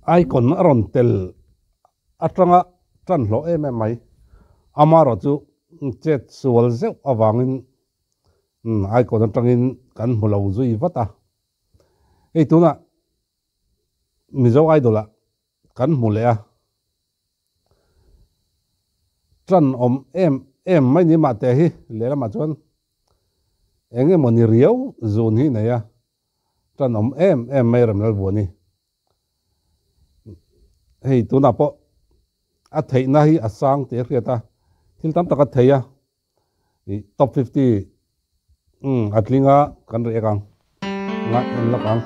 Icon a rawn tel atanga tan hlawh em em mai. Amaherawhchu chet sual zeuh avangin Icon atangin kan hmu lo zui vat a. Hei tunah Mizo Idol ah kan hmu leh a. Tan awm em em mai ni mah teh hi lehlamah chuan eng emaw ni riau zun hi nei a. Tan awm em em mai Remlalvuani. Hei tunah pawh a theihna hi a sang tih a hriat a, thil tam tak a thei a, ih top 50 umm a tling a kan reh ang ngah en lawk ang.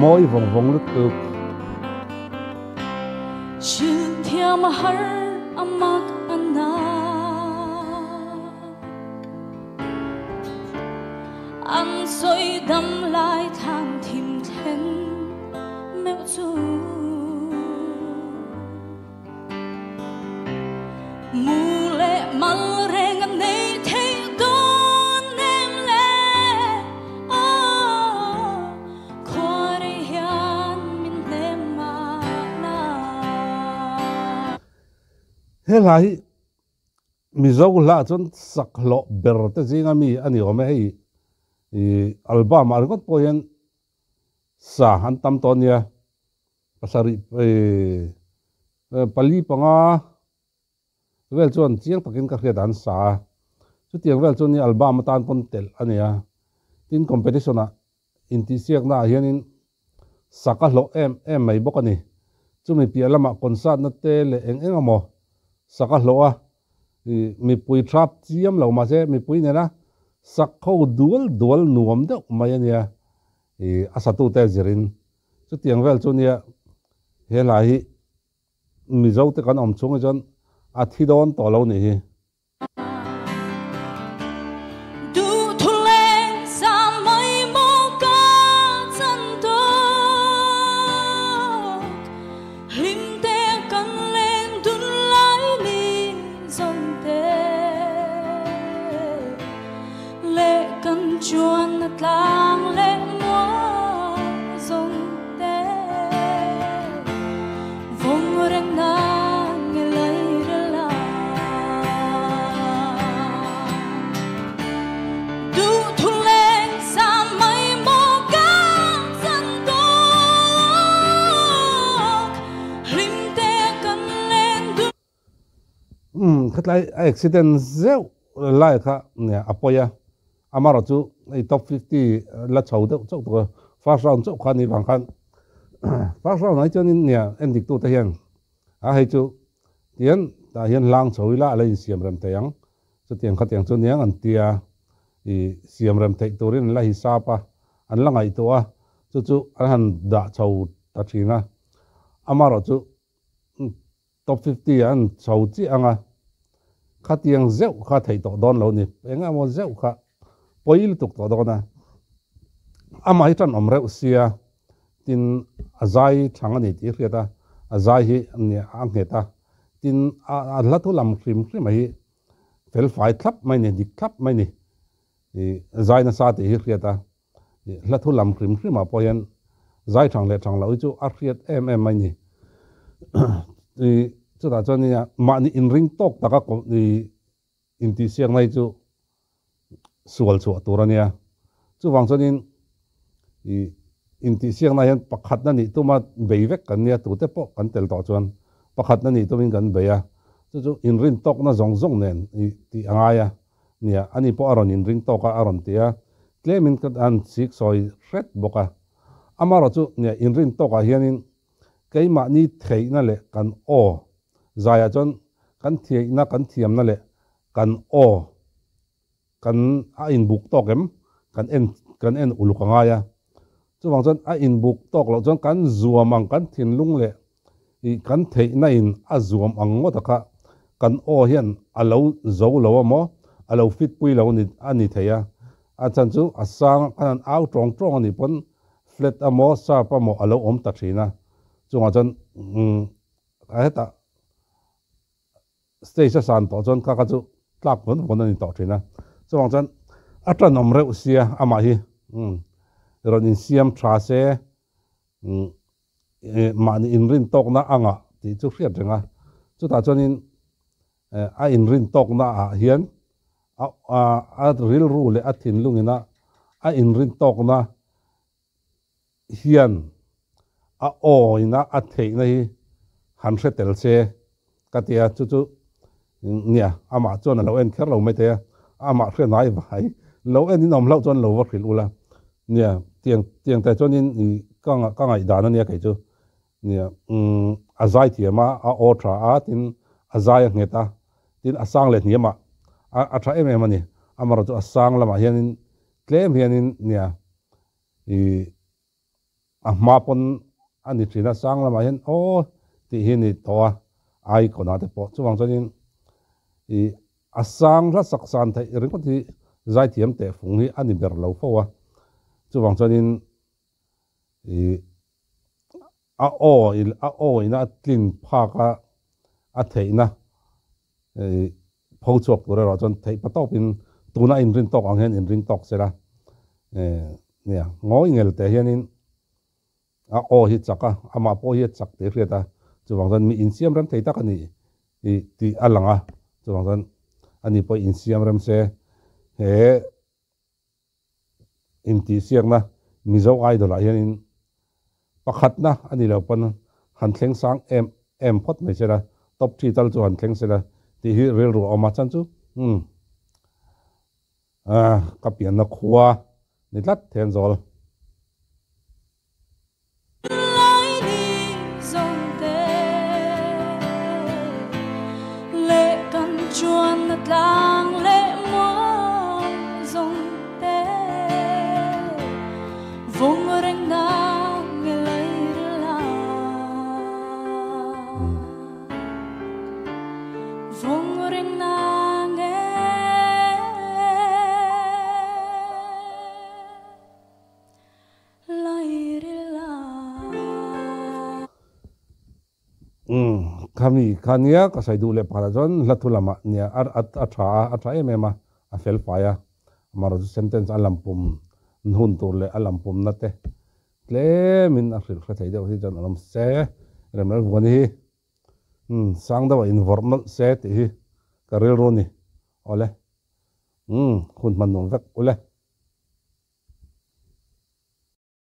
Mawi vawng vawng lutuk. He hla hi Mizo hla chuan sak hlawh ber te zinga mi a ni awm e, hei ih album ah ringawt pawh hian sa an tam tawh a nia, pasarih ih pali panga vel chuan chiang takin ka hriat an sa a, chutiang vel chu ni album atan pawn telh a ni a, tin competition ah intihsiakna ah hianin sak a hlawh em em mai bawk a ni. Chumi piah lamah concert na te leh eng eng emaw sak a hlawh a, ih mipui thrap chiam lo mahse mipui nena sak ho dual dual nuam deuh mai a nia, ih a satute zirin chutiang vel chu nia he hla hi Mizo te kan awm chhung hi chuan a thi dawn tawh lo nih hi. Umm khatlai a accident zeuh lai kha a pawi a, amaherawh chu hei top 50 la chho deuh chauh tur a, first round chauh kha a nih vang khan first round ah hi chuanin nia en dik tute hian a hei chu tian tah hian hlang chho ila a la insiam rem thei ang, chutiang khatiang chu niang an tia ih siam rem theih turin an la hisap a, an la ngaihtuah a, chu chu an han dah chho ta thin a, amaherawh chu Top 50 ah an chho chiah ang a, khatiang zeuh kha theih tawh dawn lo ni, eng emaw zeuh kha pawi lutuk tawh dawn a, amah hi tan awm reuh sia, tin a zai thang a ni tih hriat a, a zai hi a nghet a, tin a hla thu lam hrim hrim a hi fel fai thlap mai ni, dik thlap mai ni, ih zai nasa tih hi hriat a, Hla thu lam hrim hrimah pawh hian zai thang leh thang loh hi chu a hriat em em mai ni. Chutah chuan nia mahni inring tawk taka intihsiakna hi chu sual chhuah tur a nia. Chuvang chuanin intihsiakna hian pakhatna nih tuma bei vek kan nia, tute pawh kan tel tawh chuan pakhatna nih tumin kan bei a, chu chu inrin tawkna zawng zawng nen tih a ngai a. Nia, ani pawh a rawn inring tawk a, a rawn ti a. Tlemin ka han chik sawi hret bawk a. Amaherawh chu, nia, inrin tawkah hianin keimahni theihna leh kan aw zaiah chuan kan thiaihna kan thiamna leh kan aw kan a inbuk tawk em kan en kan en uluk a ngai a. Chuvang chuan a inbuk tawk loh chuan kan zuam ang kan thinlung leh ih kan theihna in a zuam ang ngawt a kha kan aw hian a lo zo lo a maw a lo fit pui lo ni a ni thei a. A chhan chu a sang kan han au tawng tawng a nih pawn flat a maw sharp a maw a lo awm ta thin a. Chungah chuan umm hetah Stage a san tawh chuan kaka chu tlak vawn vawn a ni tawh thin a, chuvang chuan a tanawm reuh sia amah hi umm rawn insiam tha se umm mahni inrin tawkna a ngah tih chu hriat reng a, chutah chuanin a inrin tawkna ah hian a a rilru leh a thinlungin a a inrin tawkna hian a awina a theihna hi han hre tel se ka ti a, chu chu nia amah chuan a lo en kher lo mai thei a, amah hre hnai vai lo en in awm hlauh chuan lo va hrilh ula nia tiang tiang te chuanin i ka ka ngaihdan a nia kei chu nia umm a zai thiam a a aw tha a tin a zai a nghet a tin a sang leh hniam ah a tha em em a ni amaherawhchu a sang lamah hianin tlem hianin nia Ih a hma pawn a ni thin a, sang lamah hian aw tih hi a ni tawh a, icon ah te pawh chuvang chuanin ih a sang hla sak san theih ringawt hi zaithiam teh fung hi a ni ber lo fo a, chuvang chuanin ih a aw a aw ina a tlin phak a a theihna ih pho chhuak tur erawh chuan theih pa tawpin tuna inrin tawk ang hian inring tawk sela nia ngawi ngel teh hianin a aw hi chak a amah pawh hi a chak tih a hriat a chuvang chuan mi insiam rem thei tak a ni ih tih a lang a chuvang chuan ani pawh insiam rem se he Intihsiakna Mizo Idol ah hianin pakhatna a ni lo pawn han thleng sang em em phawt mai sela, top three tal chu han thleng sela tih hi rilru a awm a, chuan chu umm ka pianna khua ni tlat Thenzawl. Umm khami kha nia ka sawi duh leh pakhatah chuan hla thu lamah nia a a tha a a tha em em a a fel fai a amaherawhchu chu sentence a lampum hun tur leh a lampumna te tlemin a hrilh hre thei deuh hi chuan a awm se Remlalvuani hi umm sang deuhah invawrh nawlh se tih hi ka rilru a ni awle umm hun hman nuam vek ule.